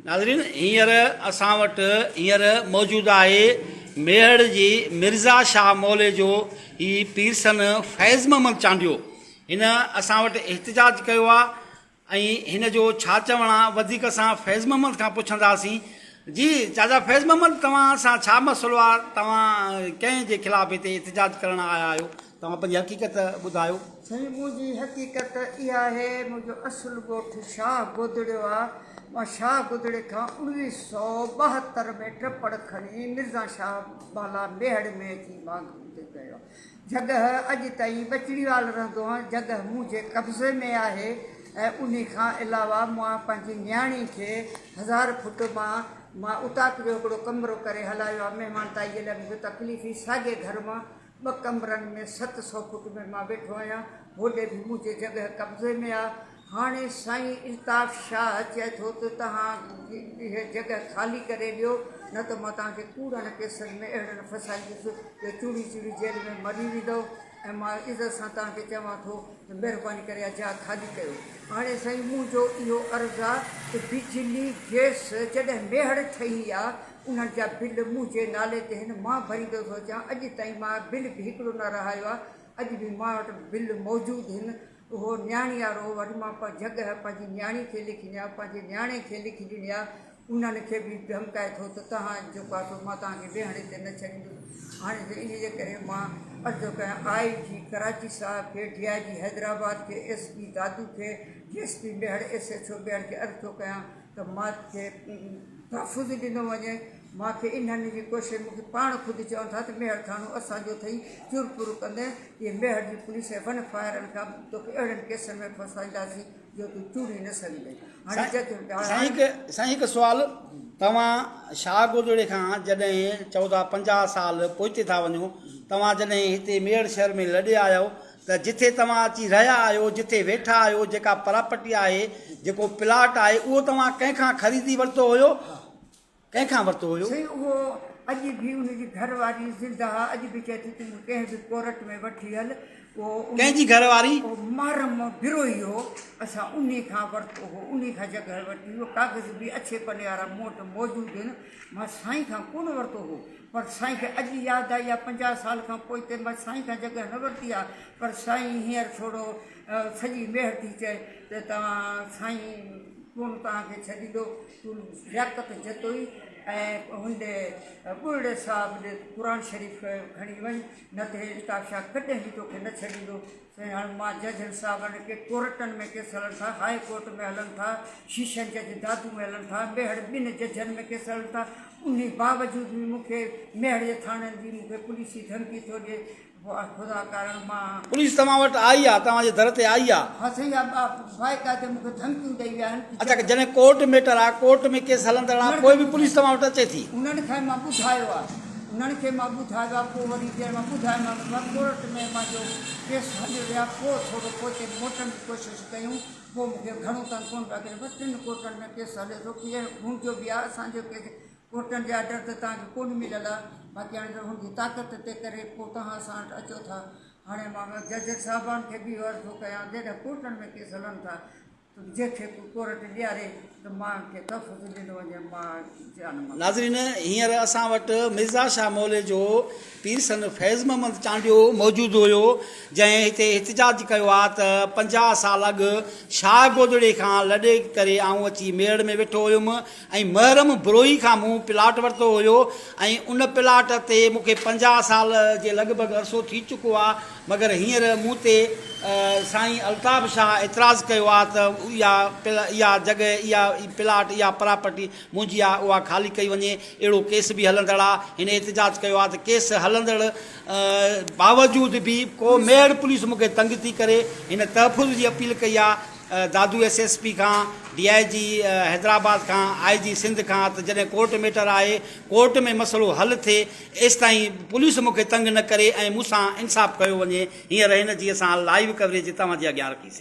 ناظرين هينئر اسان وٽ هينئر موجود آهي ميهڙ جي مرزا شاهه مولي جو هي پيرسن فيض محمد چانڊيو هن اسان وٽ احتجاج ڪيو آهي ۽ هن جو ڇا چوڻ آ وڌيڪ اسان فيض محمد کان پڇنداسين جي چاچا فيض محمد توهان سان ڇا مسئلو آ توهان ڪنهن جي خلاف هتي احتجاج ڪرڻ آيا آهيو توهان پنهنجي حقيقت ٻڌايو. سائين منهنجي حقيقت اها آهي منهنجو اصل ڳوٺ شاهه گودڙيو آ مان شاهه گودڙي کان اوڻويهه سو 72 ۾ ٽپڙ کڻي مرزا شاهه بالا ميهڙ ۾ اچي مان ڪيو آ. جڳهه اڄ تائين ٻچڙيوال رهندو هان، جڳهه منهنجي قبضي ۾ آهي ۽ انهي کان علاوه مان پنهنجي نياڻي کي هزار فٽ مان مان اوطاق جو هڪڙو ڪمرو ڪري هلايو آهي، مهمان تائي جي لاء مون کي تڪليف هئي، ساڳئي گهر مان ٻه ڪمرن ۾ 700 فٽ ۾ مان ويٺو آهيان، هوڏي به منهنجي جڳهه قبضي ۾ آهي، هاڻي سائين الطاف شاهه چئي ٿو ته توهان هيء جڳهه خالي ڪري ڏيو نه ته مان توهان کي ڪوڙن ڪيسن ۾ اهڙن ڦاسائيندس جو چڙي چڙي جيل ۾ مري ويندؤ ۽ مان عزت سان توهان کي چوان ٿو ته مهرباني ڪري اها جاء خالي ڪيو. هاڻي سائين منهنجو اهو عرض آ ته بجلي، گئس جڏهن ميهڙ ٺهي آ انهن جا بل منهنجي نالي تي هن مان ڀريندو ٿو اچان اڄ تائين مان بل به هڪڙو نه رهايو آ اڄ به مان وٽ بل موجود هن اهو نياڻي وارو وري مان جڳهه پنهنجي نياڻي کي لکي ڏيان، پنهنجي نياڻي کي لکي ڏني آ، انهن کي به ڌمڪائي ٿو ته توهان جيڪو آ سو مان توهان کي ويهڻ هتي نه ڇڏيندس. هاڻي ته انهي جي ڪري مان عرض ٿو ڪيان آء جي ڪراچي صاحب کي، ڊي I جي حيدرآباد کي، ايس پي دادو کي، D S P Mehar, S H O Mehar کي عرض ٿو ڪيان ته مان کي تحفظ ڏنو وڃي، مان کي انهن جي ڪوشش مون کي پاڻ خود چون ٿا ته ميهڙ ٿاڻو اسان جو اٿئي چور پور ڪندين اهي ميهڙ جي پوليس ۽ ون فائرن کان توکي اهڙن ڪيسن ۾ ڦاسائينداسين جو تون چوري نه سگهندين هاڻي جج سائين هڪ سائين هڪ سوال توهان شاهه گودڙي کان جڏهن چئو ٿا 50 سال پوئتي ٿا وڃو توهان جڏهن هتي ميهڙ شهر ۾ لڏي آيو ته جتي توهان اچي رهيا آهيو، جتي ويٺا آهيو، جيڪا پراپرٽي آهي، جيڪو پلاٽ آهي، اهو توهان ڪنهن کان خريدي ورتو هيو؟ ڪنهن کان ورتو هيو؟ سائين اهو اڄ به ان جي گهر واري زنده آ، اڄ به چئي ٿي تون مون کي ڪنهن به ڪورٽ ۾ وٺي هل، اهو ان ڪنهن جي گهر واري؟ اهو محرم بروهي هو، اسان انهي کان ورتو هو، انهي کان جڳهه ورتي، اهو ڪاغذ به اڇي پني وارا مون وٽ موجود هن، مان سائين کان ڪونه ورتو هو. پر سائين کي اڄ ياد آئي آ 50 سال کان پوئتي مان سائين کان جڳهه نه ورتي آ پر سائين هينئر ٿورو سڄي ميهڙ ٿي چئي ته توهان سائين ڪونه توهان کي ڇڏيندو تون لياقت جتوئي ۽ هن ڏي ٻرڙي صاحب ڏي قرآن شريف کڻي وڃ نه ته هي الطاف شاهه ڪڏهن به توکي نه ڇڏيندو. سائين هاڻ مان ججن صاحبن کي ڪورٽن ۾ ڪيس هلن ٿا، هاء ڪورٽ ۾ هلن ٿا، شيشن جج دادو ۾ هلن ٿا، ميهڙ ٻن ججن ۾ ڪيس هلن ٿا، انهي باوجود به مون کي ميهڙ جي ٿاڻن جي مون کي پوليس جي ڌمڪي ٿو ڏئي، خدا ڪارڻ مان. پوليس توهان وٽ آئي آ، توهان جي در تي آئي آ؟ ها سائين باقاعده مون کي ڌمڪيون ڏئي ويا آهن. اڇا جڏهن ڪورٽ ميٽر آ، ڪورٽ ۾ ڪيس هلندڙ آ، پوء به پوليس توهان وٽ اچي ٿي؟ انهن کي مان ٻڌايو آ. انهن کي مان ٻڌايو آ، پوء وري جڏهن مان ٻڌايومان ته ڪورٽ ۾ مانجو ڪيس هليو ويا، پوء ٿورو پوئتي موٽڻ جي ڪوشش ڪيون، پوء مون کي گهڻو تنگ ڪونه پيا ڪرين، پر ٽن ڪورٽن ۾ ڪيس هلي ٿو، ڪير منهنجو به آ، اسان جو ڪيس ڪورٽن جي آرڊر ته توهان کي ڪونه مليل آ، باقي هاڻي ته هن جي طاقت تي ڪري پوء توهان اسان وٽ اچو ٿا، هاڻي مان جج صاحبان کي به اهو عرض ٿو ڪيان، جڏهن ڪورٽن ۾ ڪيس هلن ٿا جنهن کي ڪو ڪورٽ ڏياري ته مان کي تحفظ ڏنو وڃي مان جان مان. ناظرين هينئر اسان وٽ مرزا شاهه مولي جو پيرسن فيض محمد چانڊيو موجود هيو جنهن هتي احتجاج ڪيو آ ته 50 سال اڳ شاهه گودڙي کان لڏي ڪري آئون اچي ميهڙ ۾ ويٺو هيم ۽ محرم بروهي کان مون پلاٽ ورتو هيو ۽ ان پلاٽ تي مون کي 50 سال جي لڳ ڀڳ عرصو ٿي چڪو آ مگر هينئر مون تي سائين الطاف شاهه اعتراض ڪيو آ ته اها اها جڳهه اها پلاٽ اها پراپرٽي منهنجي آ اها خالي ڪئي وڃي اهڙو ڪيس به هلندڙ آ هن احتجاج ڪيو آ ته ڪيس هلندڙ باوجود به ڪو ميهڙ پوليس مون کي تنگ ٿي ڪري هن تحفظ جي اپيل ڪئي آ دادو ايس ايس پي کان ڊي I جي حيدرآباد کان آء جي سنڌ کان ته جڏهن ڪورٽ ميٽر آهي ڪورٽ ۾ مسئلو حل ٿئي ايستائين پوليس مون کي تنگ نه ڪري ۽ مون سان انصاف ڪيو وڃي. هينئر هن جي اسان لائيو ڪوريج توهان جي اڳيان رکي سين.